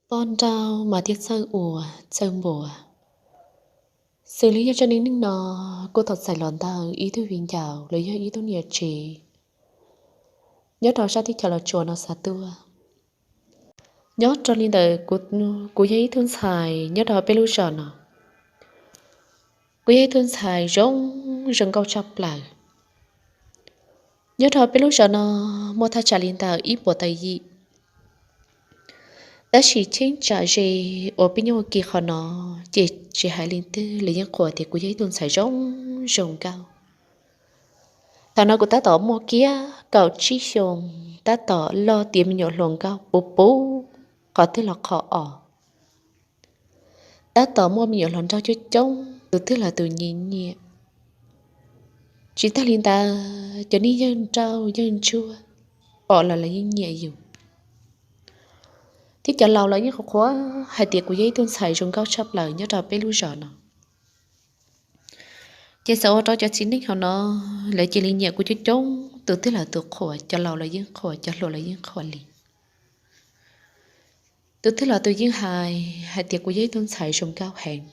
Poj nrauj mas thiaj txawj ua txawj npua. Xws li yog tsev neeg no kuj tau txais los ntawm ib tug viv ncaus los yog ib tug niam tsev nyob rau sab teb chaws Los Tsuas no xa tuaj. Nyob rau li ntawm kuv yog ib tug ntxhais nyob rau peb lub zos no, kuv yog ib tug ntxhais zoo zoo nkauj tshaj plaws. Nyob rau peb lub zos no muaj thaj tsam li ntawm ib puas tawm yim, tab sis cheeb tsam ze uas peb nyob ua ke qhov no ces tsis hais leej twg los yeej qhuas tias kuv yog ib tug ntxhais zoo zoo nkauj. Thaum no kuv tab tom muaj kiag kaum tsib xyoos, tab tom loj tiav me nyuam hluas nkauj puv puv qhov twg los qhov os. Tab tom muaj me nyuam hluas nraug coob coob, tus twg los tus nyiam nyiam. Tsis tag li ntawd, cov niag yawg nrauj yawg ntsuag pom los lawv yeej nyiam yus, thiab cov laus los yeej qhuas qhuas hais tias kuv yog ib tug ntxhais zoo nkauj tshaj plaws nyob rau peb lub zos no. Ces txawm ua rau cov txiv neej hauv no lawv cia li nyiam kuv coob coob, tus twg los tus qhuas, cov laus los yeej qhuas, cov hluas los yeej qhuas li. Tus twg los tus yeej hais hais tias kuv yog ib tug ntxhais zoo nkauj heev,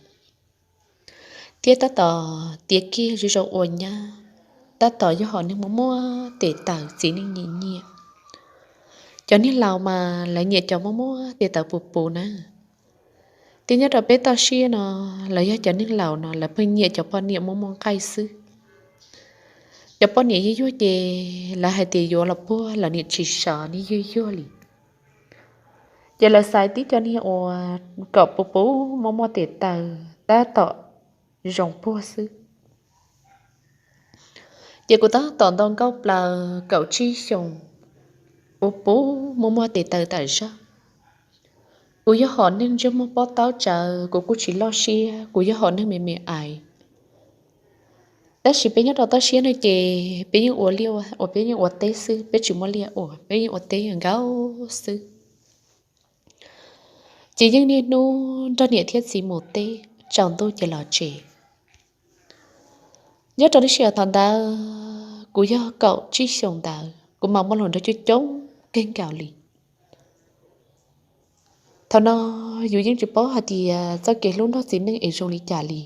thiab tab tom tiav kiag zoo zoo ua nyab, tab tom yog hom neeg muaj muaj tes taw txiv neej nyiam nyiam. Cov niag laus mas lawv nyiam cov muaj muaj tes taw puv puv na. Thiab nyob rau peb toj siab no, los yog cov neeg laus no lawv pheej nyiam cov poj niam muaj muaj nqaij xwb. Cov poj niam yuag yuag ces lawv hais tias yuav los puag los niam tsis sov, niag yuag yuag li. Ces lawv xaiv tib cov niag uas kom puv puv muaj muaj tes taw tab tom zoo puag xwb. Ces kuv tab tom nto nkauj plaws kaum tsib xyoos, puv puv muaj muaj tes taw tam zaj. Kuv yog hom neeg ntsej muag pob taub tsawv, kuv kuj tsis loj siab, kuv yog hom neeg me me aiv. Tab sis peb nyob rau toj siab no ces peb yeej ua liaj ua, peb yeej ua teb xwb, peb tsis muaj liaj ua, peb yeej ua teb nkaus xwb. Ces yeej niaj hnub nrog niam thiab txiv mus teb, tsaus ntuj ces los tsev. Nyob rau lub sij hawm thaum ntawd kuv yog kaum tsib xyoos ntawd, kuv mam muaj hluas nraug coob coob kawg nkaus li. Thaum no yus yeej tsis paub hais tias txoj kev hlub nrog txiv neej es zoo li cas li.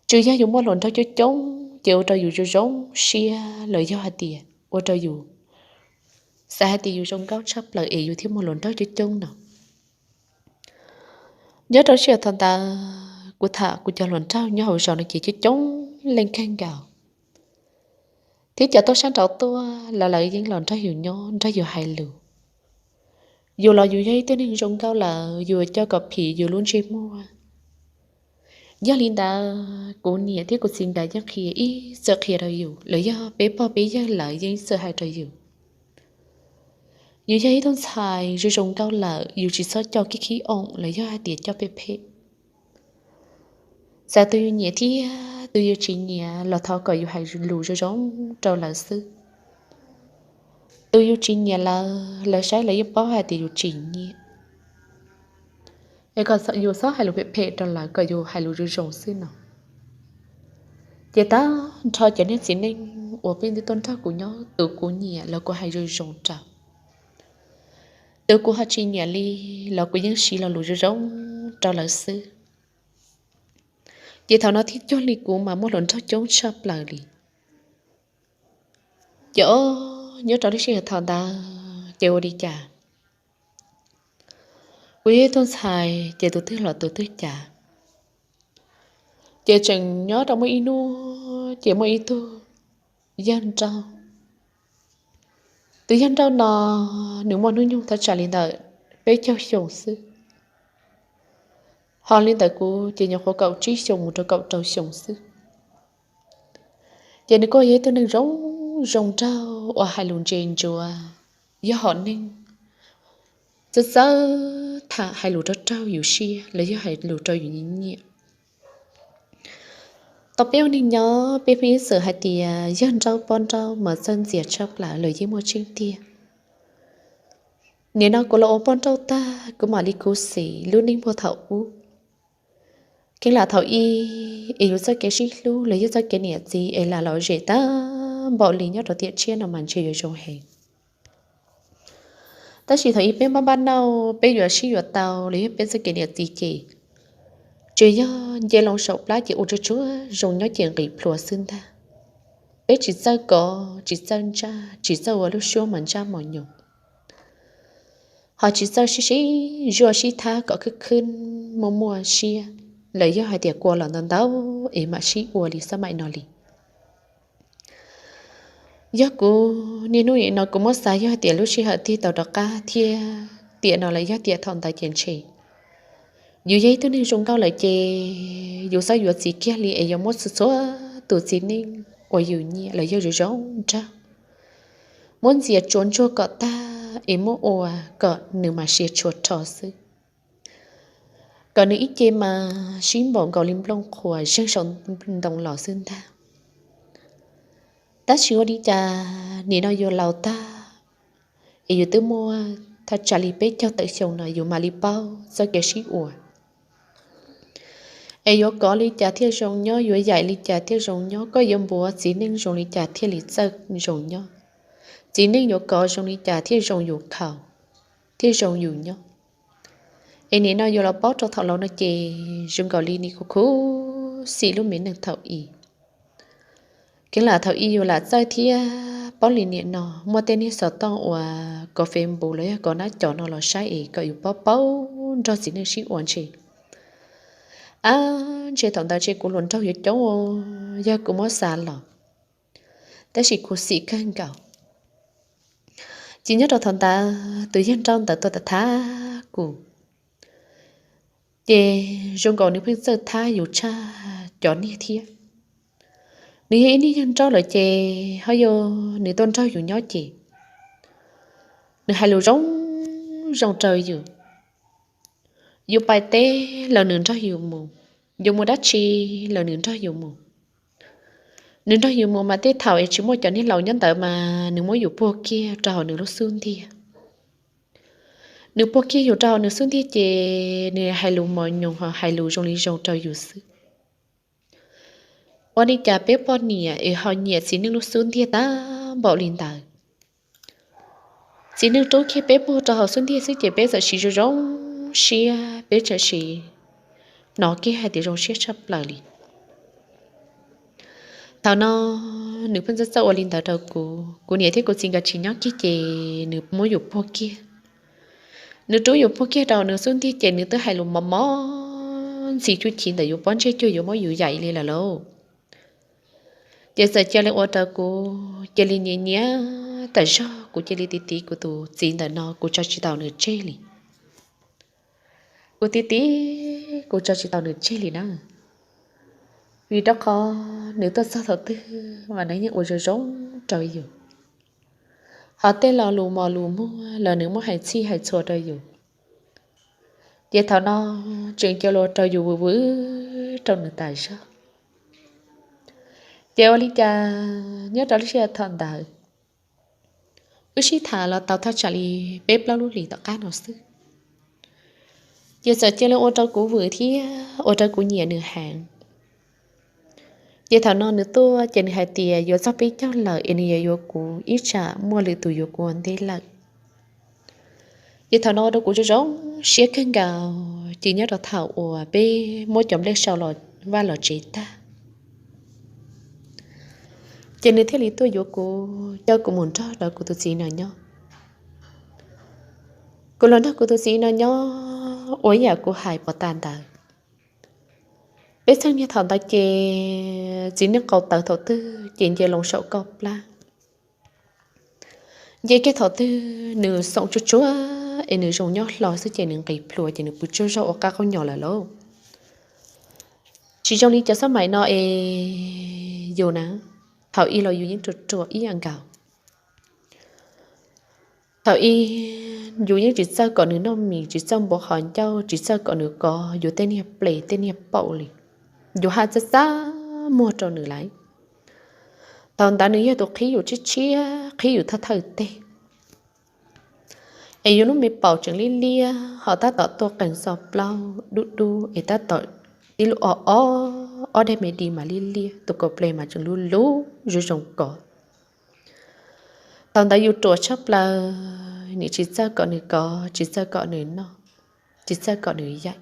Tsuas yog yus muaj hluas nraug coob coob ces ua rau yus zoo zoo siab, los yog hais tias ua rau yus xav hais tias yus zoo nkauj tshaj plaws es yus thiaj muaj hluas nraug coob coob no. Nyob rau sij hawm thaum ntawd kuv tham kuv cov hluas nraug nyob hauv zos no ces coob coob leej kawg nkaus, thiab cov tuaj sab nraud tuaj los lawv yeej los nrog yus nyob nrog yus hais lus. Yus los yus yog ib tug neeg zoo nkauj lawm, yus coj kom phim yus lub ntsej muag. Yog li ntawd kuv niam thiab kuv txiv nkawd yeej qhia ib txwm qhia rau yus, los yog peb pog peb yawg lawv yeej ib txwm hais rau yus, yus yog ib tug ntxhais zoo zoo nkauj lawm, yus tsis txhob coj khib khib oom los yog hais tias coj phem phem. Txawm tus yus nyiam thiab tus yus tsis nyiam los thov kom yus hais lus zoo zoo rau lawv xwb. Tus yus tsis nyiam lawv, lawv saib lawv yeej paub hais tias yus tsis nyiam. Es kom yus txhob hais lus phem phem rau lawv, kom yus hais lus zoo zoo xwb no. Ces tag nrho cov niag txiv neej uas pheej tuaj nrog kuv nyob, tus kuv nyiam los kuv hais zoo zoo rau, tus kuv ho tsis nyiam li los kuv yeej siv lo lus zoo zoo rau lawv xwb. Ces thaum no thiaj cuag li kuv mas muaj hluas nraug coob tshaj plaws li. Ces o, nyob rau lub sij hawm thaum ntawd ces ua li cas, kuv yog ib tug ntxhais ces tus twg los tus twg cav. Ces tseem nyob rau muaj ib hnub ces muaj ib tug yawg nrauj. Tus yawg nrauj no nws muaj hnub nyoog thaj tsam li ntawm peb caug xyoo xwb, ho li ntawm kuv ces nyuam qhuav kaum tsib xyoo mus rau kaum rau xyoo xwb. Ces nws kuj yog ib tug neeg zoo, zoo nraug uas hais lus ntse ntsuav, yog hom neeg txawj txawj tham hais lus rau raug yus siab los yog hais lus rau yus nyiam nyiam. Tau peb ua neeg nyob peb pheej ib txwm hais tias yawg nrauj poj nrauj mas txawj ntxias tshaj plaws los yeej muaj tseeb tiag. Nim no kuv los ua poj nrauj tag kuv mam li khuv xim lub neej puag thaum ub. Kheev lam thaum ub es yus txoj kev sib hlub los yog txoj kev niam txiv es lam lom zem tag npaum li nyob rau tiam tshiab no mas ntshe yuav zoo heev. Tab sis thaum ub peb npaj npaj nauj peb yuav sib yuav tau los yog peb txoj kev niam txiv ces tsuas yog nce loo saum plab ces ua tsuag tsuag zoo nyob ces nqis plhuav xwb ntag. Peb tsis txawj kov, tsis txawj ntsaj, tsis txawj ua lub suab mos ntsaj mos nyoos, ho tsis txawj sib sib zuaj sib thab kom khwb khwb muaj muaj siab, los yog hais tias kua los ntau ntau es mam sib ua li xab maim no li. Yog kuv niaj hnub nim no kuv muab xav yog hais tias lub sij hawm tig tau rov qab thiab tiam no los yog tiam thaum ntawd ces ntshe yus yog ib tug neeg zoo nkauj lawm ces yus xav yuav txiv kiag li es yuav muab txhua txhua tus txiv neej uas yus nyiam los yog zoo zoo nraug, muab ntxias tsuav ntsuag kom tag es muab ua kom nws mas sia tshua rho xwb, kom nws ib ce mas sib npaum nkaus li nplooj qhuav zeeg saum ntoo los xwb ntag. Tab sis ua li cas nim no yus laus tag es yus twb muaj thaj tsam li peb caug tawm xyoo no yus mam li paub txoj kev sib ua es yuav kov li cas thiaj zoo nyob, yuav yaim li cas thiaj zoo nyob, koj yuav npuav txiv neej zoo li cas thiaj li txawj zoo nyob, txiv neej yuav kov zoo li cas thiaj zoo yus khaus, thiaj zoo yus nyob. Es nim no yus los paub rau thaum laus no ces zoo nkaus li nim khuv khuv xim lub me neej thaum ub. Kev lam thaum ub yus lam txawj thiab paub li nim no muaj tej niag xov tooj uas kov Facebook los yog kov nab cov no los saib es kom yus paub paub nrog txiv neej sib ua ntshe, ab, ntshe thaum ntawd ntshe kuv hluas nraug yuav coob, yog kuv muab xav los, tab sis khuv xim kawg nkaus. Ces nyob rau thaum ntawd tus yawg nraug ntawd tuaj tham kuv, ces zoo nkaus nws pheej txawj thab yus tshaj cov niag thiab. Nws yog ib niag yawg nraug lawm ces ho yog nws tuaj nrog yus nyob ces nws hais lus zoo zoo rau yus. Yus pais teb los nws nrog yus mus, yus mus dab tsi los nws nrog yus mus. Nws nrog yus mus mas tej thaum es tsis muaj cov niag laus nyob ntawd mas nws muab yus puag kiag rau hauv nws lub xub ntiag. Nws puag kiag yus rau hauv nws xub ntiag ces nws hais lus mos nyoos ho hais lus zoo li zoo rau yus xwb. Ua li cas peb poj niam es ho nyiam txiv neej lub xub ntiag tag npaum li ntawd. Txiv neej rub kiag peb puag rau hauv xub ntiag xwb ces peb txawm siv zoo zoo siab, peb txawm siv hnov kiag hais tias zoo siab tshaj plaws li. Thaum no nws pheej txawj txawj ua li ntawd rau kuv, kuv niam thiab kuv txiv nkawd tsis nyob kiag ces nws muab yus puag kiag. Nws rub yus puag kiag rau nws xub ntiag ces nws twb hais lus mos mos ntxhi cuj ci ntawm yus pob ntseg cuag yuav muab yus yaim li lawm lauj. Ces txawm cia li ua rau kuv cia li nyiam nyiam tas zog, kuv cia li tiv tiv kuv tus txiv ntawm no kuv tso tsis tau nws tseg li. Kuv tiv tiv kuv tso tsis tau nws tseg li na, vim rau qhov nws tuaj txog thaum twg mas nws yeej ua zoo zoo rau yus, ho tej lo lus mos lus muag los nws muab hais txhij hais txhua rau yus. Ces thaum no tseem cia li ua rau yus vwm vwm rau nws tas zog. Ces ua li cas nyob rau lub sij hawm thaum ntawd wb sib tham los tau thaj tsam li peb plaub lub hlis tom qab no xwb, ces txawm cia li ua rau kuv vwm thiab ua rau kuv nyiam nws heev. Ces thaum no nws tuaj ces nws hais tias yuav txog peb caug lawm es nws yuav yuav kuv ib tsam muaj lwm tus yuav kuv ua ntej lawm. Ces thaum no ua rau kuv zoo zoo siab kawg nkaus, ces nyob rau thaum uas peb muab cov nplej sau los vaj los tsev tag, ces nws thiaj li tuaj yuav kuv coj kuv mus nrog rau kuv tus txiv no nyob. Kuv los nrog kuv tus txiv no nyob ua ib yam kuv hais pov tas ntawd. Peb txheej niag thaum ntawd ces txiv neej qau tawv thaum twg ces nce loo saum koj plab. Nce kiag thaum twg nws xoom tsuag tsuag es nws zoo nyob hlo xwb ces nws nqis plhuav ces nws pw tsaug zog ua qab qaub nyos lawm lauj. Tsis zoo li cov xab maim no es yus na, thaum ub los yus yeej ruam ruam ib yam nkaus. Thaum ub yus yeej tsis txawj kom nws noj mis, tsis txawj npuav qhov ncauj, tsis txawj kom nws kov yus tej niag ples tej niag paum li. Yus haj txaj txaj muag rau nws lawm. Thaum ntawd nws yog tus qhib yus tshiab tshiab, qhib yus thawj thawj teg, es yus lub me paum tseem liab liab ho tab tom tuaj qees txoj plaub dub dub es tab tom tib lub o o ob daim me di mas liab liab, tus kaum ples mas tseem lub lub zoo zoo kov. Thaum ntawd yus ruam tshaj plaws, nim tsis txawj kom nws kov, tsis txawj kom nws noj, tsis txawj kom nws yaim.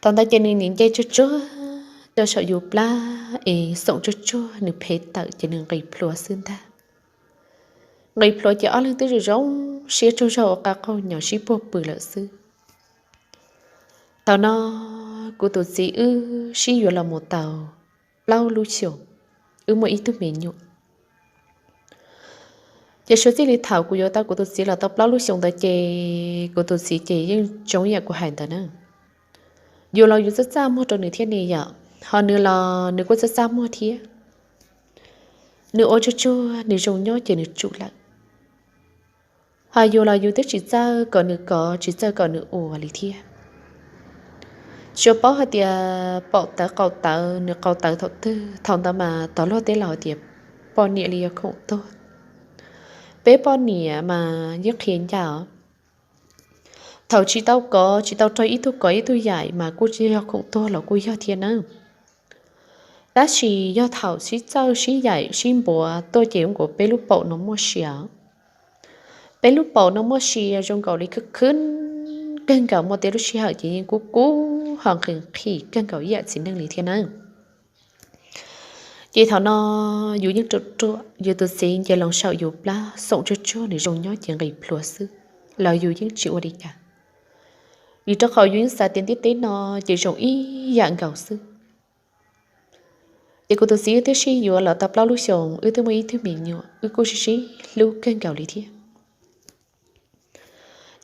Thaum ntawd ces nws nim nce tsuag tsuag rau saum yus plab es xoom tsuag tsuag nws phev tawm ces nws nqis plhuav xwb ntag. Nqis plhuav ces ob leeg twb zoo zoo siab tsaug zog ua qab qaug nyo sib puag pw lawm xwb. Thaum no kuv tus txiv wb sib yuav los mus tau plaub lub xyoos, wb muaj ib tug me nyuam. Ces suav txij li thaum kuv yuav tau kuv tus txiv los tau plaub lub xyoos ntawd ces kuv tus txiv ces yeej zoo ib yam kuv hais ntawd na. Yus los yus txaj txaj muag rau nws thiab ne yom, ho nws los nws kuj txaj txaj muag thiab. Nws ua tsuag tsuag nws zoo nyob ces nws tsum lawm. Ho yus los yus twb tsis txawj kom nws kov, tsis txawj kom nws ua li thiab. Tsuas paub hais tias paum tawv qaum tawv, nws qaum tawv thaum twg thaum ntawd mas tog luag tej laus tias poj niam li yog khoom tuag. Peb poj niam mas yeej qhia ncaj os. Thaum tsis tau kov, tsis tau raug ib tug kov ib tug yaim mas kuj tsis yog khoom tuag los kuj yog thiab nawb. Tab sis yog thaum sib txawj sib yaim sib npuav tuaj ces nkaus peb lub paum no muaj sia. Peb lub paum no muaj sia zoo nkaus li khwb khwb kawg nkaus, muaj tej lub sij hawm ces yeej kub kub ho nqhis nqhis kawg nkaus ib yam txiv neej li thiab nawb. Ces thaum no yus yeej ruam ruam, yus tus txiv nce loo saum yus plab xoom tsuag tsuag nws zoo nyob ces nqis plhuav xwb, los yus yeej tsis ua li cas, vim rau qhov yus yeej xav tias ntiaj teb no ces zoo ib yam nkaus xwb. Ces kuv tus txiv wb twb sib yuav los tau plaub lub xyoos, wb twb muaj ib tug me nyuam, wb kuj sib sib hlub kawg nkaus li thiab.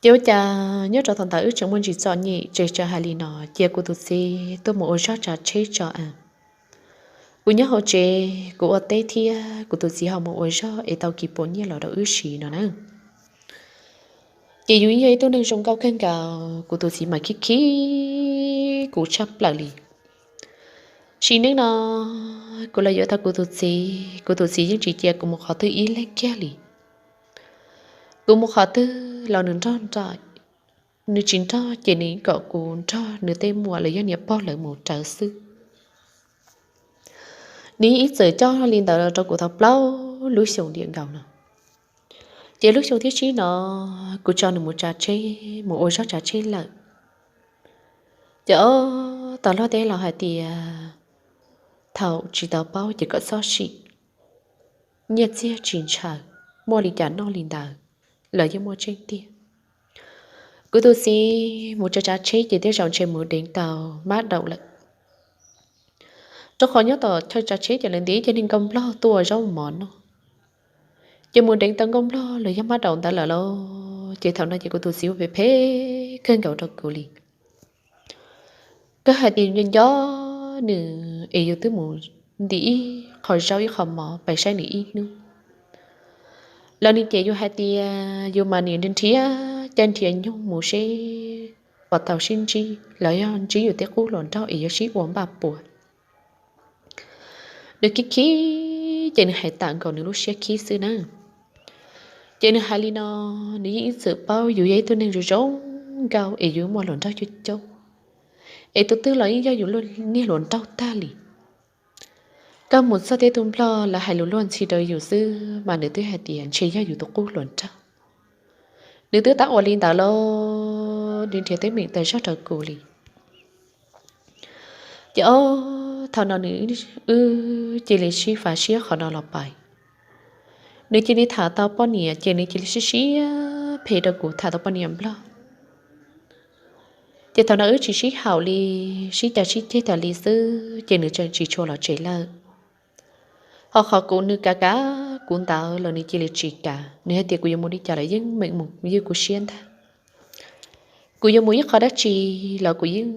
Ces ua cas nyob rau thaum ntawd wb tseem muaj ntsis txom nyem, ces tseem hais li no, cia kuv tus txiv tuaj mus ua zog tsav tsheb tso a. Kuv nyob hauv tsev kuv ua teb thiab kuv tus txiv ho mus ua zog es tau kis puas nyiaj los rau wb siv no na. Ces yus yog ib tug neeg zoo nkauj kawg nkaus, kuv tus txiv mas khib khib kuv tshaj plaws li. Sim neej no kuv los yuav tau kuv tus txiv, kuv tus txiv yeej tsis cia kuv mus qhov twg ib leeg kiag li. Kuv mus qhov twg los nws nrog nraim, nws tsis nrog ces nws kom kuv nrog nws tej muam los yog niam pog lawv mus rawv xwb. Nws yeej ib txwm coj li ntawd rau kuv tau plaub lub xyoos tiam nkaus no. Ces lub xyoo thib tsib no kuv tso nws mus tsav tsheb, mus ua zog tsav tsheb lawm. Ces ob tog luag tej laus hais tias thaum tsis tau paub ces kom txhob sim, nyiaj txiag tsis ntshaw, muaj li cas noj li ntawd, los yeej muaj tseeb tiag. Kuv tus txiv mus tsav tsav tsheb ces tej zaum ntshe mus deev tau mab daum lawm. Rau qhov nyob tom chaw tsav tsheb ces lawv ntiav cov niag nkauj nplog tuaj ua zaub mov noj. Ces mus deev tau nkauj nplog los yog mab daum ntawd lawm lauj. Ces thaum no ces kuv tus txiv ua phem phem kawg nkaus rau kuv li. Koj hais tias nco nco nws es yus twb mus ntim ib qho zaub ib qho mov pais saib nws ib hnub, los nws cem yus hais tias yus mas nim nrhiav caij nrhiav nyoog mus seb puas tau sib ntsib los yog ntsib yus tej qub hluas nraug es yuav sib ua npaj puas. Nws khib khib ces nws hais tawm nkaus nws lub siab khib xwb na. Ces nws hais li no, nws yeej ib txwm paub yus yog ib tug neeg zoo zoo nkauj es yus muaj hluas nraug coob coob, es tus twg los yeej yog yus niag hluas nraug tag li. Koj mus txog tej tug nplog lawv hais lus luag ntxhi rau yus xwb mas nws twb hais tias ntshe yog yus tus qub hluas nraug. Nws twb tab ua li ntawd los nws nrhiav teeb meem tas zog rau kuv li. Ces ob thaum no nws, wb cia li sib fav siab qhov no los pais. Nws cia li tham tau poj niam ces nws cia li sib siab phem rau kuv tham tau poj niam nplog. Ces thaum no wb tsis sib haum li, sib cav sib ceg tas li xwb ces nws tseem tsis tshua los tsev lawm. Ho qhov kuv nws kav kav kuv ntawd los nws cia li tsis kav, nws hais tias kuv yuav mus li cas los yeej meem mus ywj kuv siab ntag. Kuv yuav mus ib qho dab tsi los kuv yeej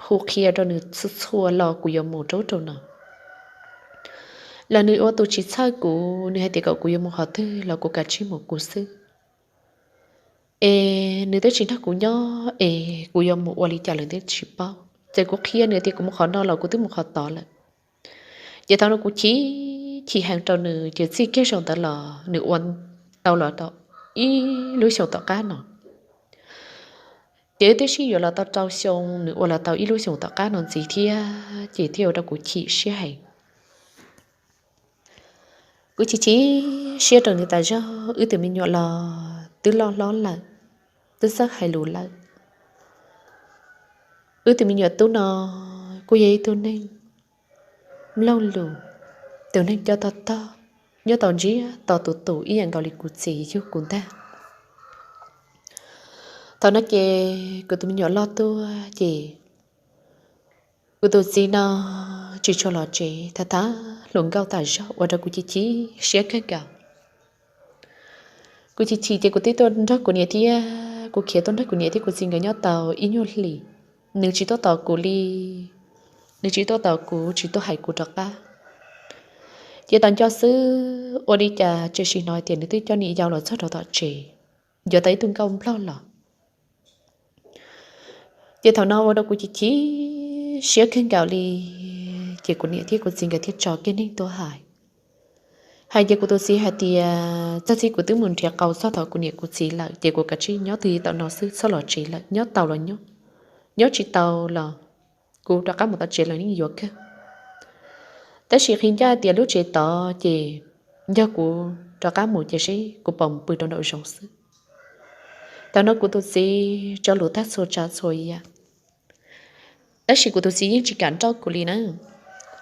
hu qhia rau nws txhua txhua los kuv yuav mus rau rau no. Los nws ua tus tsis txhawj kuv, nws hais tias kom kuv yuav mus qhov twg los kuv kav tsij mus kuv xwb. Es nws twb tsis nrog kuv nyob es kuv yuav mus ua li cas los twb tsis paub. Ces kuv qhia nws tias kuv mus qhov no los kuv twb mus qhov tod lawm. Ces thaum no kuv chim chim heev rau nws ces txij kiag zaum ntawd los nws ua tau los tau ib lub xyoos tom qab no. Ces wb twb sib yuav los tau rau xyoo, nws ua los tau ib lub xyoos tom qab no ntxiv thiab ces thiaj ua rau kuv chim siab heev. Wb chim chim siab rau nws tas zog, wb tus me nyuam los twb loj hlob lawm, twb txawj hais lus lawm. Wb tus me nyuam tub no kuj yog ib tug neeg mloog lus, tus neeg coj tog tog, nyob tau ntsiag to tus tus ib yam nkaus li kuv txiv yug kuv ntag. Thaum no ces kuv tus me nyuam loj tuaj ces kuv tus txiv no tsis tshua los tsev, tham tham hluas nkauj tas zog ua rau kuv chim chim siab kawg nkaus. Kuv chim chim ces kuv twb tuaj nrog kuv niam thiab, kuv khiav tuaj nrog kuv niam thiab kuv txiv nkawd nyob tau ib nyuag hlis. Nws tsis tuaj tos kuv li, nws tsis tuaj tos kuv, tsis tuaj hais kuv rov qab. Ces tau nco xwb, ua li cas tseem sim hnov hais tias nws twb coj niam yau los txog rau tom tsev, yuav tau ib tug nkauj nplog los. Ces thaum no ua rau kuv chim chim siab kawg nkaus li. Ces kuv niam thiab kuv txiv nkawd thiaj tso kiag neeg tuaj hais, hais ces kuv tus txiv hais tias txog txij kuv twb mus nrhiav qau txog thaum kuv niam kuv txiv lawm ces kuv kav tsij nyob twj ywm tam no xwb, txhob los tsev lawm, nyob tau los nyob, nyob tsis tau los kuv rov qab mus tom tsev los yeej yuav kawg. Tab sis qhia ncaj tias lub tsev tod ces yog kuv rov qab mus ces seb kuv pom mus pw rau nraum zoov xwb. Thaum no kuv tus txiv tso lus tag txhua tsav txhua yam, tab sis kuv tus txiv yeej tsis kam nrauj kuv li na.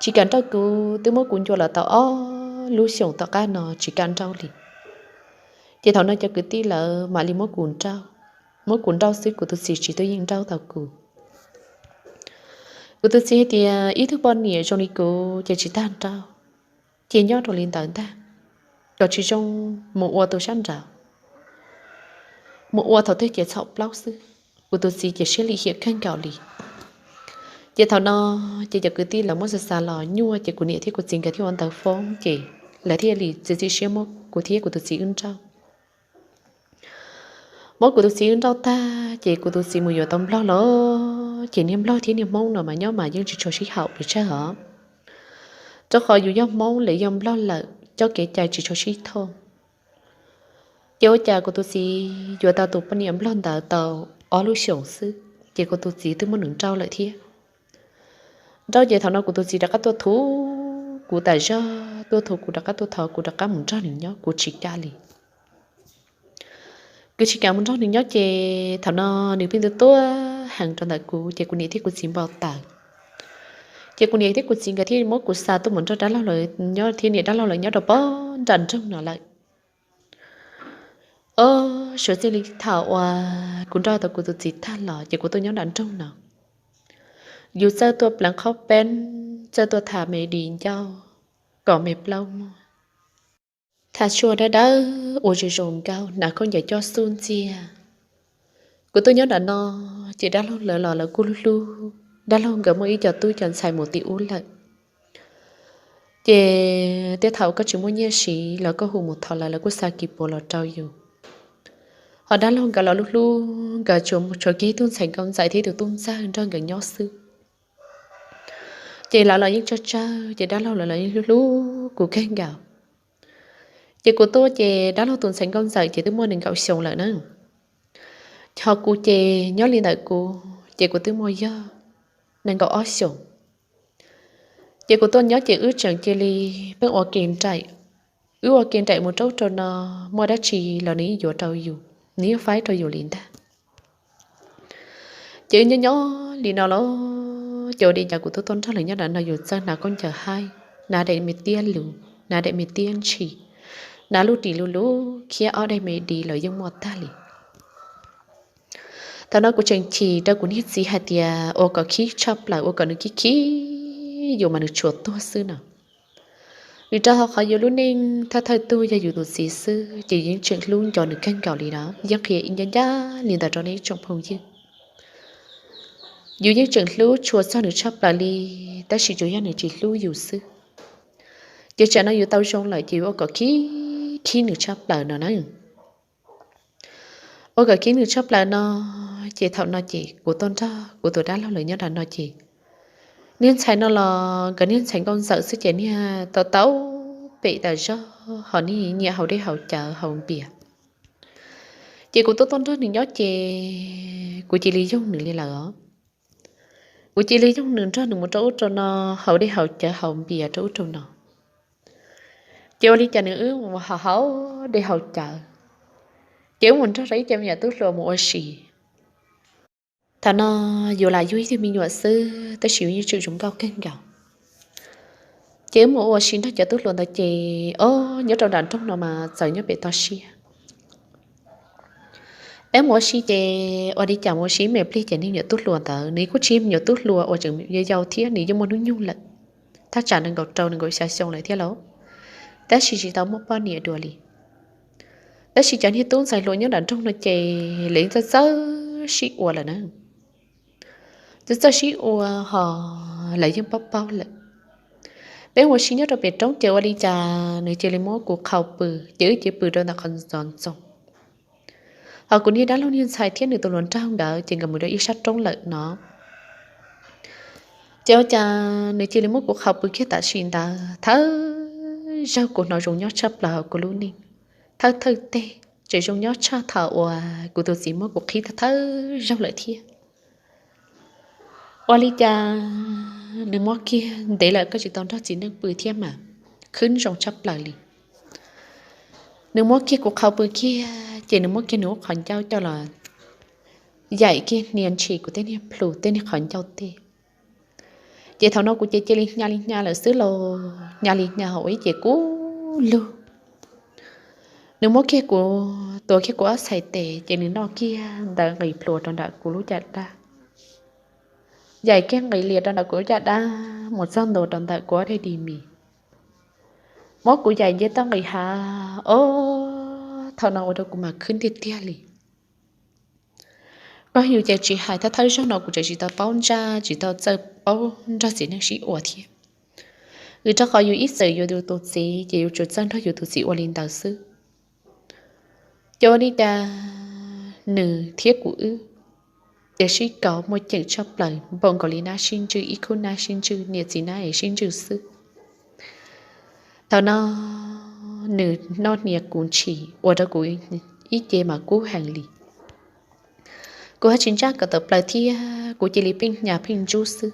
Tsis kam nrauj kuv, twb muab kuv ncua los tau ob lub xyoos tom qab no tsis kam nrauj li. Ces thaum no cov kwv tij lawv mam li muab kuv nrauj, muab kuv nrauj xwb kuv tus txiv tsis tuaj yeej nrauj tau kuv. Kuv tus txiv hais tias ib tug poj niam zoo li kuv ces tsis tag nrauj, ces nyob rau li ntawd ntag, kom tsis zoo mus ua tus sab nraud, mus ua thaum twg ces txhaum plaub xwb. Kuv tus txiv ces siab lim hiam kawg nkaus li. Ces thaum no ces cov kwv tij lawv muab xa xa los nyuaj ces kuv niam thiab kuv txiv nkawd thiaj ua ntawv foob ces lawv thiaj li txiav txim siab muab kuv thiab kuv tus txiv wb nrauj. Muab kuv tus txiv wb nrauj tag ces kuv tus txiv mus yuav tau nplog los, ces niag nplog thiab niag hmoob no mas nyob mas yeej tsis tshua sib haum pes tsawg os, rau qhov yus yog hmoob lawv yog nplog lawm coj kev cai tsis tshua sib thoj. Ces ua cas kuv tus txiv yuav tau tus poj niam nplog ntawd tau ob lub xyoos xwb ces kuv tus txiv twb muab nws nrauj lawm thiab. Nrauj ces thaum no kuv tus txiv rov qab tuaj thuv kuv tas zog, tuaj thuv kuv rov qab, tuaj thov kuv rov qab mus nrog nws nyob, kuv tsis kam li. Kuv tsis kam mus nrog nws nyob ces thaum no nws pheej tuaj tuaj heev rau ntawm kuv ces kuv niam thiab kuv txiv npau taws. Ces kuv niam thiab kuv txiv nkawd thiaj muab kuv xa tuaj mus nrog dab laug lawv nyob thiab niam dab laug lawv nyob rau pob nram nroog no lawm. Ob, suav txij li thaum uas kuv nrauj tau kuv tus txiv tag los ces kuv tuaj nyob nram nroog no. Yus txawj tuaj pleev qhob peeb, txawj tuaj tha me di ncauj, kom me plaub muag, tha tshuaj dawb dawb ua zoo zoo nkauj, hnav khaub ncaws coj xub ntxiag. Kuv tuaj nyob nram no ces dab laug lawv los lawv kuj hlub hlub, dab laug nkawd muaj ib co tub co ntxhais mus tim ub lawm. Ces tej thaum koj tsis muaj nyiaj siv los koj hu mus thov lawv, lawv kuj xa kis puav los rau yus. Ho dab laug nkawd los lub hlub nkawd tsuas, tsuas kiag ib tug ntxhais nkauj ntxawm thiab ib tug tub ntxawg nrog nkawd nyob xwb. Ces lawv los yeej tsawg tsawg ces dab laug lawv los yeej hlub hlub kuv kawg nkaus. Ces kuv tuaj ces dab laug tus ntxhais nkauj ntxawm ces twb muaj nees nkaum xyoo lawm na. Ho kuv ces nyob li ntawm kuv ces kuv twb muaj yog nees nkaum ob xyoos. Ces kuv tuaj nyob ces wb tseem cia li pheej ua ke nraim, wb ua ke nraim mus rau ub rau no, muaj dab tsi los nws yeej yuav rau yus, nws yeej faib rau yus li ntag. Ces wb nyob nyob li no los ces ua li cas kuv tuaj tuaj nrog lawv nyob nram no yus txawj hnav khaub ncaws haib, hnav daim me tiab lus, hnav daim me tiab ntshis, hnav lub ris lus lus khiab ob daim me di los yeej muaj tag li. Thaum no kuv tseem chim rau kuv niag txiv hais tias ua kom khib tshaj plaws, ua kom nws khib khib yus mas nws tshuav tuag xwb no. Vim rau qhov yus lub neej thawj thawj tug yog yus tus txiv xwb ces yus yeej tseem hlub nco nws kawg nkaus li na, yeej qhia ib ncab ncab li ntawd rau nej ib tsoom phooj ywg. Yus yeej tseem hlub tshua txog nws tshaj plaws li, tab sis tsuas yog nws tsis hlub yus xwb. Ces tsam no yus tau zoo lawm ces yuav ua kom khib khib nws tshaj plaws no na. Ua kom khib nws tshaj plaws no, ces thaum no ces kuv tuaj nrog kuv tus dab laug lawv nyob nram no ces niag ntxhais no los nkawd niag ntxhais nkauj ntxawm xwb ces niag tau tau pem tas zog ho niag nyiam haus dej haus cawv haus npias. Ces kuv tuaj tuaj nrog nws nyob ces kuv cia li yoog nws li lawm os. Kuv cia li yoog nws, nrog nws mus rau ub rau no, haus dej haus cawv haus npias rau ub rau no. Ces ua li cas nws wb mus haus haus dej haus cawv, ces wb mus nrog rau ib co me nyuam tub hluas mus ua si. Thaum no yus lam yug ib tug me nyuam xwb tab sis yus yeej tswm zoo nkauj kawg nkaus. Ces wb mus ua si nrog cov tub hluas ntawd ces, o, nyob rau nram nroog no mas txawm nyob pem toj siab. Peb mus ua si ces ua li cas mus ua si me pliag ces niag me nyuam tub hluas ntawd nws kuj tsis yog me nyuam tub hluas uas tseem yau yau thiab, nws yeej muaj hnub nyoog lawm, thaj tsam nees nkaum rau nees nkaum xya xyoo lawm thiab lauj. Tab sis tsis tau muaj poj niam dua li. Tab sis cov niag tub ntxhais hluas nyob nram nroog no ces lawv yeej txawj txawj sib ua lawm na. Txawj txawj sib ua hos lawv yeej paub paub lawm. Peb ua si nyob rau pem roob ces ua li cas nws cia li muab kuv qhau pw, ces wb cia li pw rau ntawm qhov ntxoov ntxoo. Hos kuv niag dab laug niag ntxhais thiab nws tus hluas nraug nkawd ces nkawd mus rau ib sab roob lawm no. Ces ua cas nws cia li muab kuv qhau pw kiag tam sim ntawd, thawj zaug kuv hnov zoo nyob tshaj plaws hauv kuv lub neej. Thawj thawj teg tseem zoo nyob tshaj thaum uas kuv tus txiv muab kuv qhib thawj zaug lawm thiab. Ua li cas nws muab kiag, ntev lawm koj tsis tau nrog txiv neej pw thiab mas, khwb zoo tshaj plaws li. Nws muab kiag kuv qhau pw kiag ces nws muab kiag nws lub qhov ncauj coj los yaim kiag hnia ntshis kuv tej niag plhu tej niag qhov ncauj tej. Ces thaum no kuv ces cia li hnya li hnya lawm xwb los, hnya li hnya hauv ib ces kub lug. Nws muab kiag kuv, tuav kiag kuv ob txhais tes ces nws noj kiag ntawd nqis plhuav rau ntawm kuv lub caj dab. Yaim kiag nqis lias rau ntawm kuv lub caj dab mus txog ntua rau ntawm kuv ob daim di mis. Muab kuv yaim nce toj nqis hav, o, thaum no ua rau kuv mas khwb tiag tiag li. Koj yus ces tsis hais, thawj thawj zaug no kuv tseem tsis tau paub ntsaj, tsis tau txawj paub nrog txiv neej sib ua thiab. Vim rau qhov yus ib txwm yuav yus tus txiv ces yus tsuas txawj nrog yus tus txiv ua li ntawd xwb. Ces ua li cas nws thiab kuv wb ces sib kauv muaj ceem tshaj plaws, npaum nkaus li nab sib ntswj, ib khub nab sib ntswj, niam txiv nab es sib ntswj xwb. Thaum no nws noj hnia kuv ntshis ua rau kuv ib ce mas kub heev li. Kuv ho tsis ntsaj kom tawm plaws thiab, kuv cia li pheej hnya pheej ntsub xwb.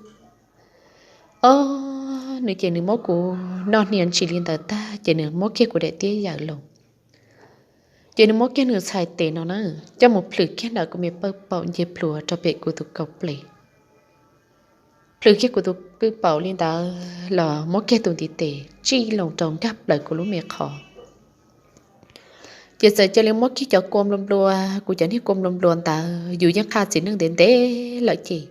O, nws ces nws muab kuv noj hnia ntshis li ntawd tag ces nws muab kiag kuv daim tiab yaws los. Ces nws muab kiag nws txhais tes no na, coj mus plhws kiag ntawm kuv me pawj paum nce plhuav rau pem kuv tus kaum ples. Plhws kiag kuv tus pwj paum li ntawd los muab kiag tus ntiv tes tsij loo rau nkag plaws kuv lub me qhov. Ces txawm cia li muab kiag cov kua nplua nplua, kuv cov niag kua nplua nplua ntawd yus yeej qha txiv neej ntev ntev lawm ces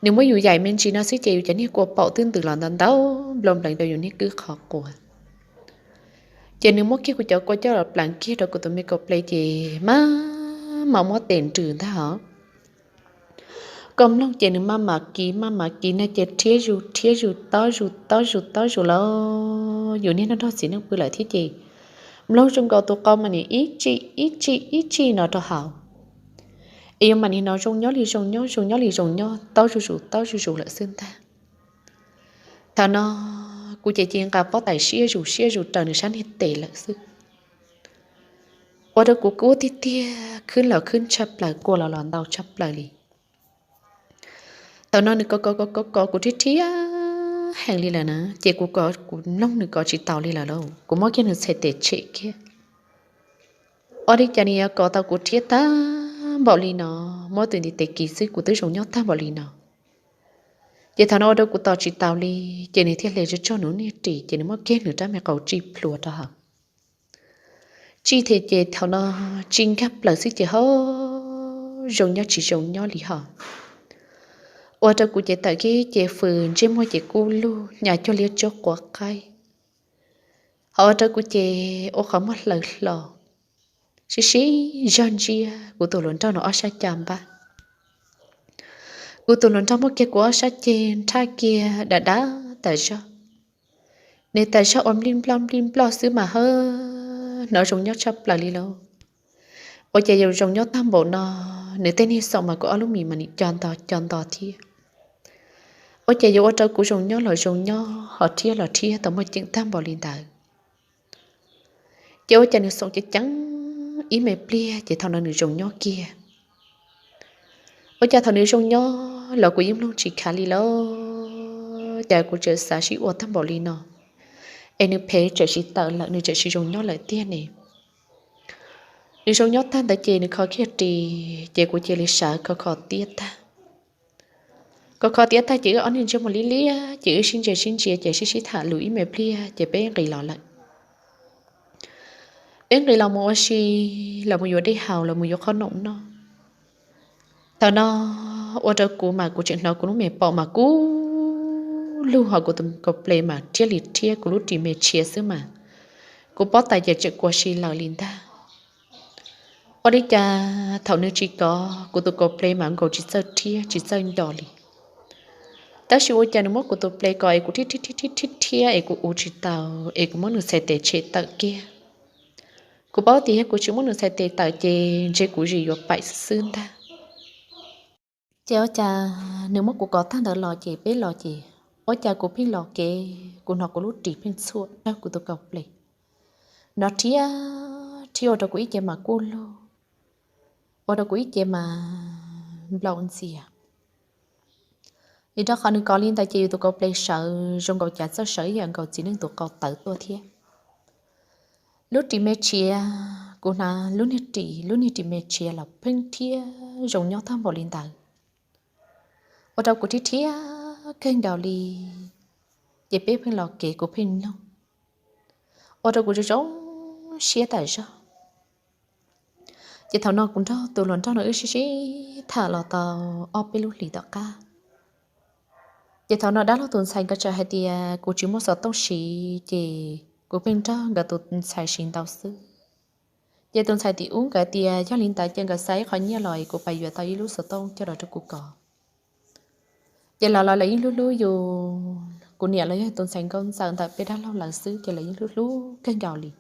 nws muab yus yaim me ntsis no xwb ces yus cov niag kua paum twb ntws los ntau ntau nplua npleev rau yus niag kwj qhov quav. Ces nws muab kiag kuv cov kua coj los pleev kiag rau kuv tus me kaum ples ces maj mam muab tes nrws ntag os. Koj mloog ces nws maj mam kiv maj mam kiv no ces rhiab zus rhiab zus tob zus tob zus tob zus los yus niag nrog txiv neej pw lawm thiab ces mloog zoo nkaus tus qau mas nim ib tsij ib tsij ib tsij no rau hauv. Es yus mas nim no zoo nyob li zoo nyob, zoo nyob li zoo nyob, taub zuj zus taub zuj zus lawm xwb ntag. Thaum no kuv ces cia li nqa pob tais siab zus siab zus raws nws sab niag tes lawm xwb. Ua rau kuv kub tiag tiag, khwb los khwb tshaj plaws, kua los los ntau tshaj plaws li. Thaum no nws kov kov kov kov kov kuv rhiab rhiab heev li lawm na, ces kuv kov kuv mloog nws kov tsis taus li lawm lauj, kuv muab kiag nws txhais tes tshem kiag. Ua li cas nws yuav kov tau kuv rhiab tag npaum li no, muab tus ntiv tes kiv xwb kuv twb zoo nyob tag npaum li no. Ces thaum no ua rau kuv tos tsis taus li, ces nws thiaj hle tsog nws niag ris ces nws muab kiag nws rab me qau tsij plhuav rau hauv. Tsij thiab ces thaum no tsij nkag plaws xwb ces ho zoo nyob tsis zoo nyob li ho. Ua rau kuv ces tawm kiag ces fws ntsej muag ces kub lug hnya cuag liab tsuab quav qaib. Ho ua rau kuv ces ua qhov muag hlaws hlo, sib sib zog ntsia kuv tus hluas nraug no ob sab caj npab. Kuv tus hluas nraug muab kiag kuv ob sab ceg nrhaj kiag dav dav tas zog. Nws tas zog ua nplij nploj nplij nploj xwb mas hawb, hnov zoo nyob tshaj plaws li lauj. Ua cas yuav zoo nyob tag npaum no, nws tej niag xaum mas kuv ob lub mis mas nim co nto co nto thiab. Ua cas yuav ua rau kuv zoo nyob los zoo nyob, ho rhiab los rhiab tau muaj ceem tag npaum li ntawd. Ces ua cas nws xaum ceev ceev ib me pliag ces thaum no nws zoo nyob kiag. Ua cas thaum nws zoo nyob los kuv yeej mloog tsis khav li lauj, cas kuv tseem xav sib ua tag npaum li no. es nws phem tseem tsis tawm lawm, nws tseem tsis zoo nyob lawm tiag ne. Nws zoo nyob tag ntawd ces nws kho kiag ris, ces kuv cia li sawv kho kho tiab tag. Kho kho tiab tag ces wb ob niag ntsiab mus liab liab, ces wb sib ntsia sib ntsia ces sib sib tham lus ib me pliag ces peb nqis los lawm. Peb nqis los mus ua si, los mus yuav dej haus, los mus yuav qhob noom noj. Thaum no ua rau kuv mas kuv tseem hnov kuv lub me paum mas kub lug, ho kuv tus kaus ples mas rhiab li rhiab, kuv lub ris me tshiav xwb mas kuv pob tais ces tseem kuav si lawm li ntag. Ua li cas thaum nws tsis kov, kuv tus kaus ples mas nkaus tsis txawj rhiab tsis txawj nco li. Tab sis ua cas nws muab kuv tus ples kov es kuv rhiab rhiab rhiab rhiab es kuv ua tsis tau, es kuv muab nws txhais tes tshem tawm kiag. Kuv paub tias yog kuv tsis muab nws txhais tes tawm ces ntshe kuv zis yuav paim xwb xwb ntag. Ces ua cas nws muab kuv kov tag ntawd los ces peb los ces, ua cas kuv pheej los kev kuv hnov kuv lub ris pheej txhuam raug kuv tus kaus ples. Nrov rhiab rhiab ua rau kuv ib ce mas kub lug, ua rau kuv ib ce mas nplaum ntxias. Vim rau qhov nws kov li ntawd ces yus tus kaus ples sawv zoo nkaus cas txawj sawv ib yam nkaus txiv neej tus qau tawv tuaj thiab. Lub ris me tshiav, kuv hnav lub niag ris, lub niag ris me tshiav los pheej rhiab zoo nyob tag npaum li ntawd, ua rau kuv rhiab rhiab kawg nkaus li. Ces peb pheej los kev kuv pheej mloog, ua rau kuv zoo zoo siab tas zog. Ces thaum no kuv nrog tus hluas nraug no wb sib sib tham los tau ob peb lub hlis tom qab, ces thaum no dab laug tus ntxhais nkawd txawm hais tias kuv tsis muaj xov tooj siv ces kuv pheej nrog nkawd tus ntxhais siv ntau xwb. Ces tus ntxhais tim ub nkawd tias yog li ntawd ces nkawd xa ib qho nyiaj los es kuv pab yuav tau ib lub xov tooj coj los rau kuv kov. Ces los los lawv yeej hlub hlub yus, kuv niam los yog tus ntxhais nkauj ntxawm ntawm peb dab laug lawv xwb ces lawv yeej hlub hlub kawg nkaus li.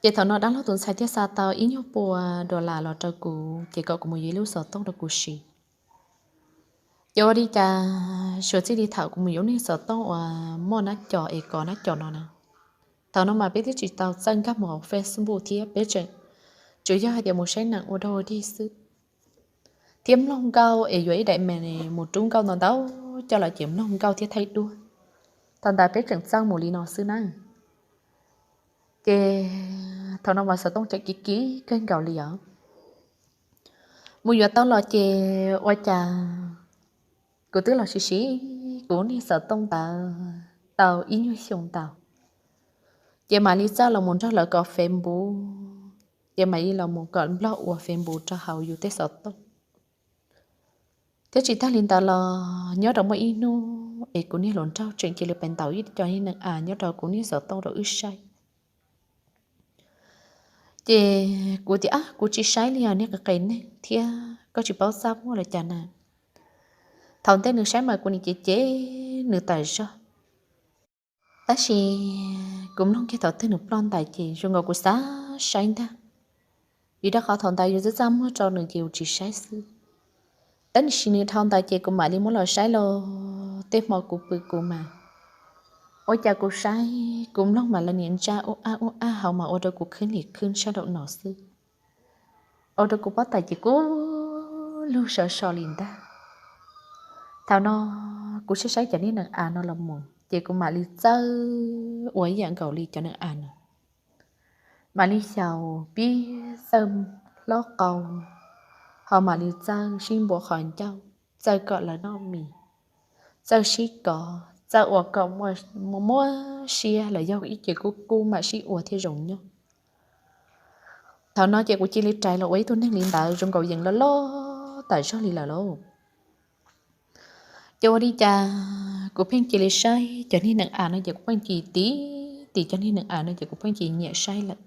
Ces thaum no dab laug tus ntxhais thiaj xa tau ib nyuag pua dollar los rau kuv ces kom kuv mus yuav ib lub xov tooj rau kuv siv. Ces ua li cas suav txij li thaum kuv mus yuav lub niag xov tooj uas muaj nab co es kov nab co no na, thaum no mas peb twb tsis tau txawj nkag mus hauv Facebook thiab, peb tseem tsuas yog hais tias mus saib neem ua dog ua dig xwb, thiab mloog nkauj es yuav ib daim me mus rub nkauj ntau ntau coj los ces mloog nkauj thiab thaij duab. Thaum ntawd peb tseem txawj mus li no xwb na. Ces thaum no mas xov tooj tseem kiv kiv kawg nkaus li os. Mus yuav tau los ces ua cas kuv twb los siv siv kuv niag xov tooj ntawd tau ib nyuag xyoo ntau, ces mam li txawj los mus nrog lawv kov Facebook, ces mam li los mus kom nplog ua Facebook rau hauv yus tej xov tooj. Thiab tsis tag li ntawd los nyob rau muaj ib hnub es kuv niag hluas nraug tseem cia li pes ntaus ib co niag neeg av nyob rau kuv niag xov tooj rau wb saib. Ces kuv tias, Ab, kuv tsis saib li os, niag qis qis neeg thiab koj tsis paub txaj muag los cas na. Thaum ntej nws saib mas kuv nim cem cem nws tas zog. Tab sis kuv mloog kiag thaum twg nws ploj ntais ces zoo nkaus kuv xav saib ntag. Vim rau qhov thaum ntawd yus txaj txaj muag rau nws ces yus tsis saib xwb. Tab sis nws dhau ntawd ces kuv mam li muab los saib los tej hmo kuv pw kuv mas, ua cas kuv saib kuv mloog mas lawv niam ntsaj ub ab ub ab hauv mas ua rau kuv khwb lim khwb sab nraum no xwb. Ua rau kuv pob tais ces kub lug sov so li ntag. Thaum no kuv saib saib cov niag neeg av no los mus ces kuv mam li txawj ua ib yam nkaus li cov neeg av no, mam li xyaum pib txawj hlob qau, ho mam li txawj sib npuab qhov ncauj, txawj kom lawv noj mis, txawj sib kov, txawj ua kom muaj muaj siab los yog ib ce kub kub mam sib ua thiaj zoo nyob. Thaum no ces kuv cia li rais los ua ib tug neeg li ntawd zoo nkaus yees loj loj tas zog li lawm lauj. Ces ua li cas kuv pheej cia li saib cov niag neeg av no ces kuv pheej cia li tim tim cov niag neeg av no ces kuv pheej cia li nyiam saib lawm.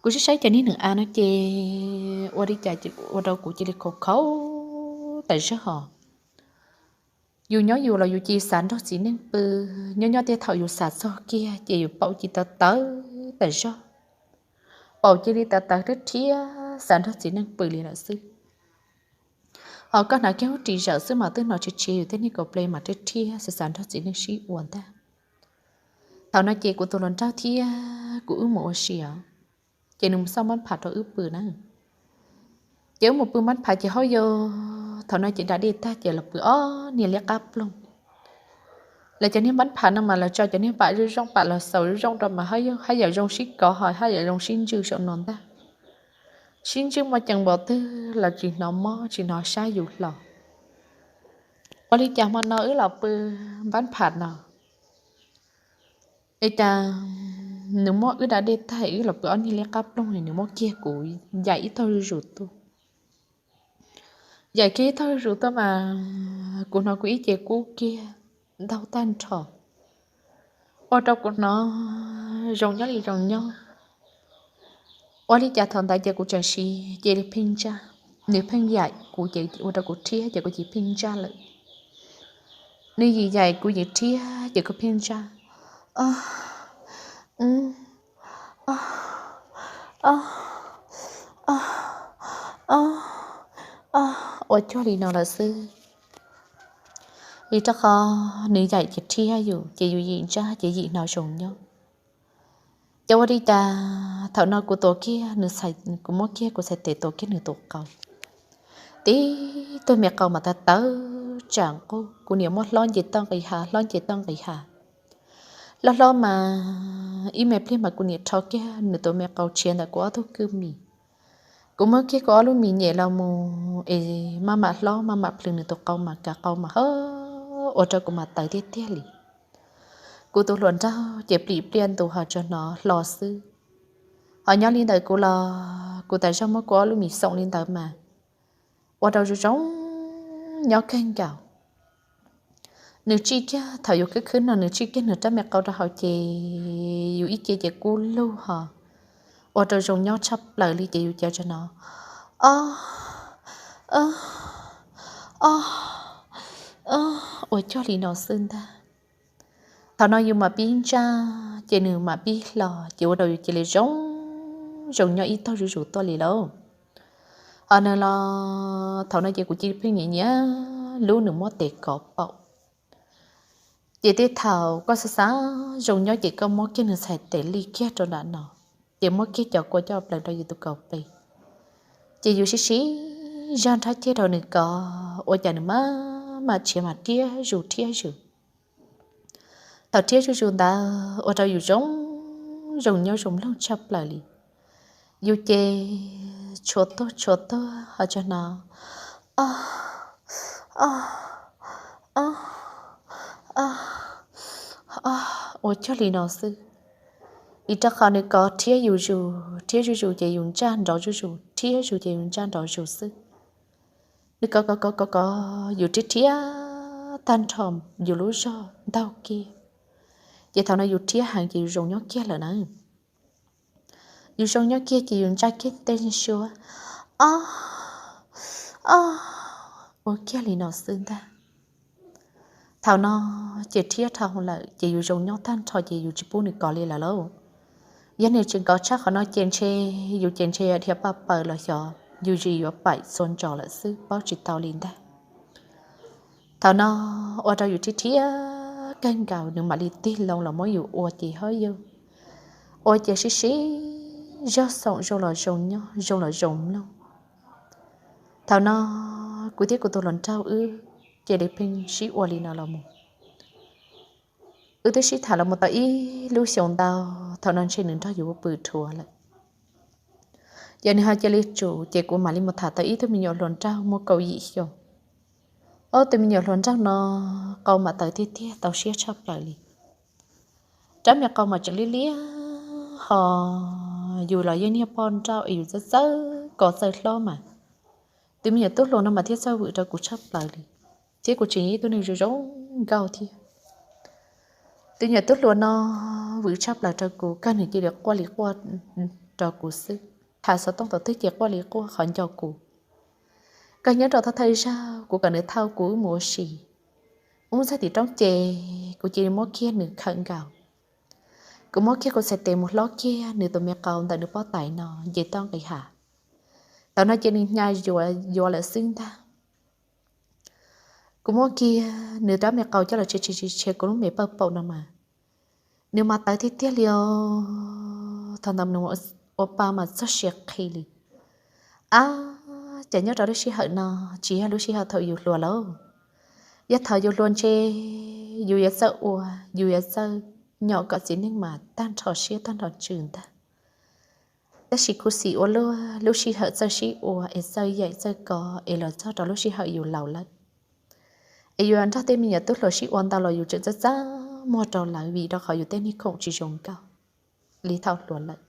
Kuv saib saib cov niag neeg av no ces ua li cas ces ua rau kuv cia li khaus khaus tas zog hos. Yus nyob yus los yus cia li xav nrog txiv neej pw, nyob nyob tej thaum yus xav txog kiag ces yus paum cia li tawv tawv tas zog, paum cia li tawv tawv rhiab rhiab xav nrog txiv neej pw li lawm xwb. Ho koj hnav kiag lub ris zawm xwb mas twb hnov tsis tsis yus tej niag kaus ples mas rhiab rhiab xav xav nrog txiv neej sib ua ntag. Thaum no ces kuv tus hluas nraug thiab kuv wb mus ua si os, ces nws mus xauj mab phav rau wb pw na. Ces wb mus pw mab phav ces hauj yog thaum no ces da dej tag ces los pw ob niag liab qab ploog. Lawv cov niag npab pham no mas lawv tso cov niag pam zoo zoo, pam los xaus zoo zoo rau mas haj yam zoo sib kov ho haj yam zoo sib ntswj saum no ntag. Sib ntswj muaj ceem npaum twg los tsis hnov mob tsis hnov sab yus hlo. Ua li cas hmo no wb los pw npab pham no, es cas nws muab wb da dej tag wb los pw ob niag liab qab ploog, nws muab kiag kuv yaim ib tog zuj zus tuaj. Yaim kiag ib tog zuj zus tuaj mas kuv hnov kuv ib ce kub kiag ntaug tag nrho, ua rau kuv hnov zoo nyob li zoo nyob. Ua li cas thaum ntawd ces kuv tseem siv cia li pheej ntsaj, nws pheej yaim kuv ces ua rau kuv rhiab ces kuv cia li pheej ntsaj lawm. Nws yim yaim kuv yim rhiab ces kuv pheej ntsaj, ua cuag li no lawm xwb. Vim rau qhov nws yaim ces rhiab yus ces yus yim ntsaj ces yim hnov zoo nyob. Ces ua li cas thaum no kuv tuav kiag nws, kuv muab kiag kuv txhais tes tuav kiag nws tus qau, tib tug me qau mas tawv tawv tsam nqug, kuv niam muab hlob nce toj nqis hav hlob nce toj nqis hav. Hlob hlob mas ib me pliag mas kuv niam rho kiag nws tus me qau tshiav ntawm kuv ob tug kwj mis. Kuv muab kiag kuv ob lub mis nyem los mus es maj mam hlob maj mam plhws nws tus qau mas kav qau mas ha, ua rau kuv mas tawv tiag tiag li. Kuv tus hluas nraug ces plim pliaj ntus ho tsuas hnov hlo xwb. Ho nyob li ntawd kuv los kuv tas zog muab kuv ob lub mis xoom li ntawd mas ua rau zoo zoo nyob kawg nkaus. Nws tsij kiag thaum yus khwb khwb no nws tsij kiag nws rab me qau rau hauv ces yus ib ce ces kub lug ho ua rau zoo nyob tshaj plaws li ces yus cav tso no, o, o, o, ua cuag li no xwb ntag. Thaum no yus mam pib ntsaj ces nws mam pib hlo ces ua rau yus cia li zoo zoo nyob ib tog zuj zus tuaj li lauj. Ho nws los thaum no ces kuv cia li pheej nyiam nyiam lub nws muab tes kov paum. Ces tej thaum koj xav xav zoo nyob ces koj muab kiag nws txhais tes li kiag rau nram no, ces muab kiag cov kua coj plaws rau yus tus kaum pes, ces yus sib sib zog nrhab ceg rau nws kov ua cas nws maj mam tshiav mas rhiab zus rhiab zus. Thaum rhiab zuj zus ntawd ua rau yus zoo zoo nyob zoo mloog tshaj plaws li. Yus ces tshuav tuag tshuav tuag ho tsuas hnov o, o, o, o, ua cuag li no xwb. Vim rau qhov nws kov rhiab yus zus rhiab zuj zus ces yus ntsaj nrov zuj zus, rhiab zus ces yus ntsaj nrov zus xwb. Nws kov kov kov kov kov yus rhiab rhiab tag nrho yus lub zog ntaug kiag. Ces thaum no yus rhiab heev ces yus zoo nyob kiag lawm na. Yus zoo nyob kiag ces yus ntsaj kiag tej suab, o, o, ua kiag li no xwb ntag. Thaum no ces rhiab dhau lawm ces yus zoo nyob tag nrho ces yus tsis pub nws kov li lawm lauj. Yog nws tseem kov tshaj qhov no ces ntshe yus ces ntshe yuav dhia paj paws los xyov yus zis yuav paim txhua ntsos lawm xwb paub tsis tau li ntag. Thaum no ua rau yus rhiab rhiab kawg nkaus nws mam li tig loo los muab yus ua ces hawb yug, ua ces sib sib zog xoom zoo los zoo nyob zoo los zoo mloog. Thaum no kuv thiab kuv tus hluas nraug wb cia li pheej sib ua li no los mus. Wb twb sib tham los mus tau ib lub xyoos ntau, thaum no ntshe nws nrog yus pw dhuav lawm. Ces nws ho cia li tsum ces kuv mam li mus tham tau ib tug me nyuam hluas nraug muaj kaum yim xyoo. Ob tug me nyuam hluas nraug no qau mam tawv tiag tiag tau siab tshaj plaws li. Rab me qau mas tseem liab liab ho yus los yeej niag poj nrauj es yus txawj txawj kov txawj hlob mas. Tus me nyuam tub hluas no mas thiaj txawj vwm rau kuv tshaj plaws li, thiab kuv tseem yog ib tug neeg zoo zoo nkauj thiab. Tus me nyuam tub hluas no vwm tshaj plaws rau kuv, kawg nws cia li quaj li quaj rau kuv xwb, tham xov tooj thaum twg ces quaj li quaj qhov nco kuv. Kawg nyob rau thawj thawj zaug kuv kom nws thauj kuv wb mus ua si, wb mus txog tim roob ces kuv cia li muab kiag nws khawm nkaus. Kuv muab kiag kuv txhais tes mus hlob kiag nws tus me qau ntawm nws pob tais no nce toj nqis hav. Thaum no ces nws hnya yuav lawm xwb ntag. Kuv muab kiag nws rab me qau coj los tshia tshia tshia kuv lub me pawg paum no mas, nws mas tawv tiag tiag li os. Thaum ntawd nws ua pa mas txog sia qhi li. Ab, ces nyob rau lub sij hawm no tsis yog lub sij hawm thaum yus hluas lauj, yog thaum yus hluas ntshe yus yuav txawj ua, yus yuav txawj nyom kom txiv neej mas tag nrho siab tag nrho ntsws ntag. Tab sis khuv xim ua luaj, lub sij hawm txawj sib ua es txawj yeem txawj kov es los txog rau lub sij hawm yus laus lawm, es yus nrog tej me nyuam tub hluas sib ua ntau los yus tseem txaj txaj muag rau lawv vim rau qhov yus tej niag khoom tsis zoo nkauj li thaum hluas lawm.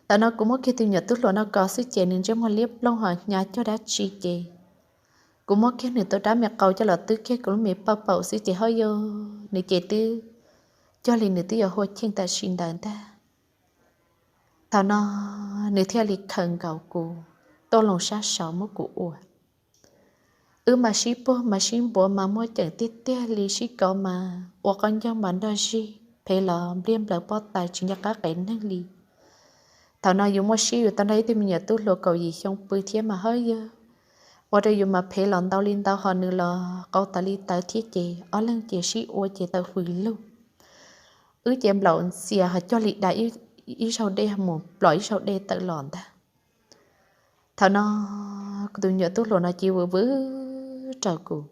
Thaum no kuv muab kiag tus me nyuam tub hluas no kov xwb ces nws ntsej muag liab ploog ho hnyav cuag dab tsi ces kuv muab kiag nws tus rab me qau coj los twb kiag kuv lub me pawj paum xwb ces ho yog nws ces twb cuag li nws twb yuav hua cheej tam sim ntawd ntag. Thaum no nws thiaj li khaws nkaus kuv tuaj loo sab saud muab kuv ua. Wb mas sib puag mas sib npuav mas muaj ceem tiag tiag li, sib kov mas ua qoob ncaug mas nrog zig, phem los npliag nplaws pob tais tsis nco qab qev neeg li. Thaum no yus muaj siab yus tau nrog ib tug me nyuam tub hluas kaum yim xyoo pw thiab mas ho yog ua rau yus mas phem los ntau li ntau ho nws los qau tas li tawv thiab ces ob leeg ces sib ua ces tawm hws lug. Wb ces nplaum ntxias ho cuag li da ib zaug dej mus plom ib zaug dej tawm los ntag. Thaum no kuv tus me nyuam tub hluas no cia li vwm vwm rau kuv,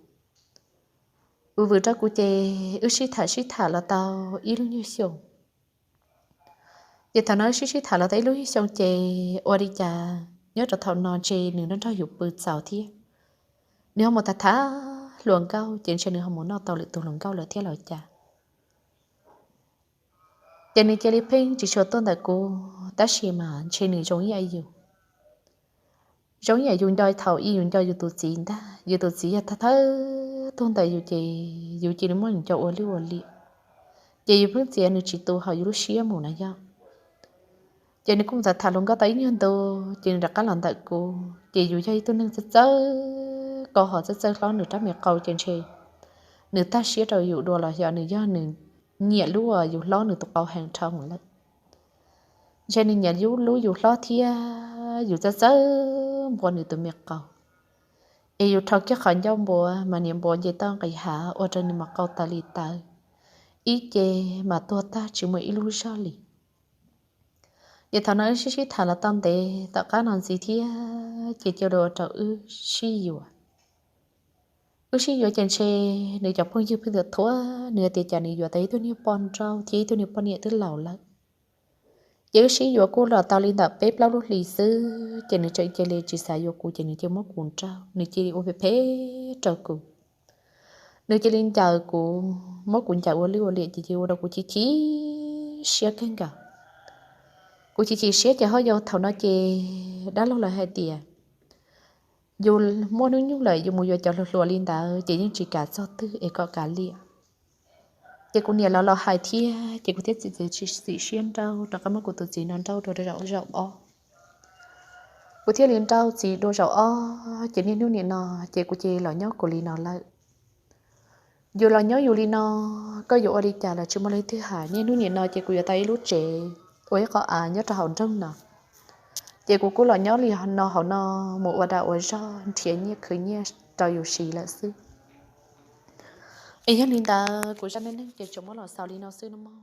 vwm vwm rau kuv ces wb sib tham sib tham los tau ib lub nyuag xyoo. Ces thaum no wb sib sib tham los tau ib lub nyuag xyoo ces ua li cas nyob rau thaum no ntshe nws nrog nrog yus pw txaus thiab, nws ho mus tham tham hluas nkauj ces ntshe nws ho mus noj tau lwm tus hluas nkauj lawm thiab los cas. Ces nws cia li pheej tsis tshua tuaj ntawm kuv tab sis mas ntshe nws zoo ib yam yus, zoo ib yam yus nco thaum ub yus nco yus tus txiv ntag. Yus tus txiv yog thawj thawj tuag ntawm yus ces yus cia li muab nws nco ua lwj ua liam, ces yus pheej txiav nws tsis tu hauv yus lub siab mus na yog. Ces nws kuj mus tham tham hluas nkauj tau ib nyuag ntu ces nws rov qab los ntawm kuv ces yus yog ib tug neeg txawj txawj kov ho txawj txawj hlob nws rab me qau ces ntshe nws tag siab rau yus dua los xyov nws yog nws nyiam lub uas yus hlob nws tus qau heev dhau lawm. Ntshe nws nyiam lub yus hlob thiab yus txawj txawj npuav nws tus me qau, es yus rho kiag qhov ncauj npuav mas niam npuav nce toj nqis hav ua rau nws mas qau tas li tawv, ib ce mas tuag tag tsis muaj ib lub zog li. Ces thaum no wb sib sib tham los tau ntev tom qab no ntxiv thiab ces cia li ua rau wb sib yuav. Wb sib yuav ces ntshe nws cov phooj ywg pheej thuam nws tias cas nws yuav tau ib tug niag poj nrauj thiab ib tug niag poj niam twb laus lawm. Ces wb sib yuav kuj los tau li ntawm peb plaub lub hlis xwb ces nws tseem cia li tsis xav yuav kuv ces nws cia li muab kuv nrauj, nws cia li ua phem phem rau kuv. Nws cia li ncaws kuv, muab kuv ncaws ua lwj ua liam ces cia li ua rau kuv chim chim siab kawg nkaus. Kuv chim chim siab ces ho yog thaum no ces dab laug lawv hais tias yus muaj hnub nyoog lawm yus mus yuav cov hluas hluas li ntawd ces yeej tsis kam txog twg es kom kav liam. Ces kuv niam los los hais thiab ces kuv thiaj txiav txim siab nrauj rov qab muab kuv tus txiv no nrauj dua zaum ob. Kuv thiaj li nrauj txiv dua zaum ob ces niaj hnub nim no ces kuv cia li los nyob kuv li no lawm. Yus los nyob yus li no, koj yuav ua li cas los tsis muaj leej twg hais. Niaj hnub nim no ces kuv yuav tau ib lub tsev ua ib qho av nyob rau hauv nroog no, ces kuv kuj los nyob li no hauv no mus ua dag ua zog nrhiav nyiaj khwv nyiaj rau yus siv lawm xwb. Es yog li ntawd kuv zaj neej neeg ces tsuas muab los xaus li no xwb no mog.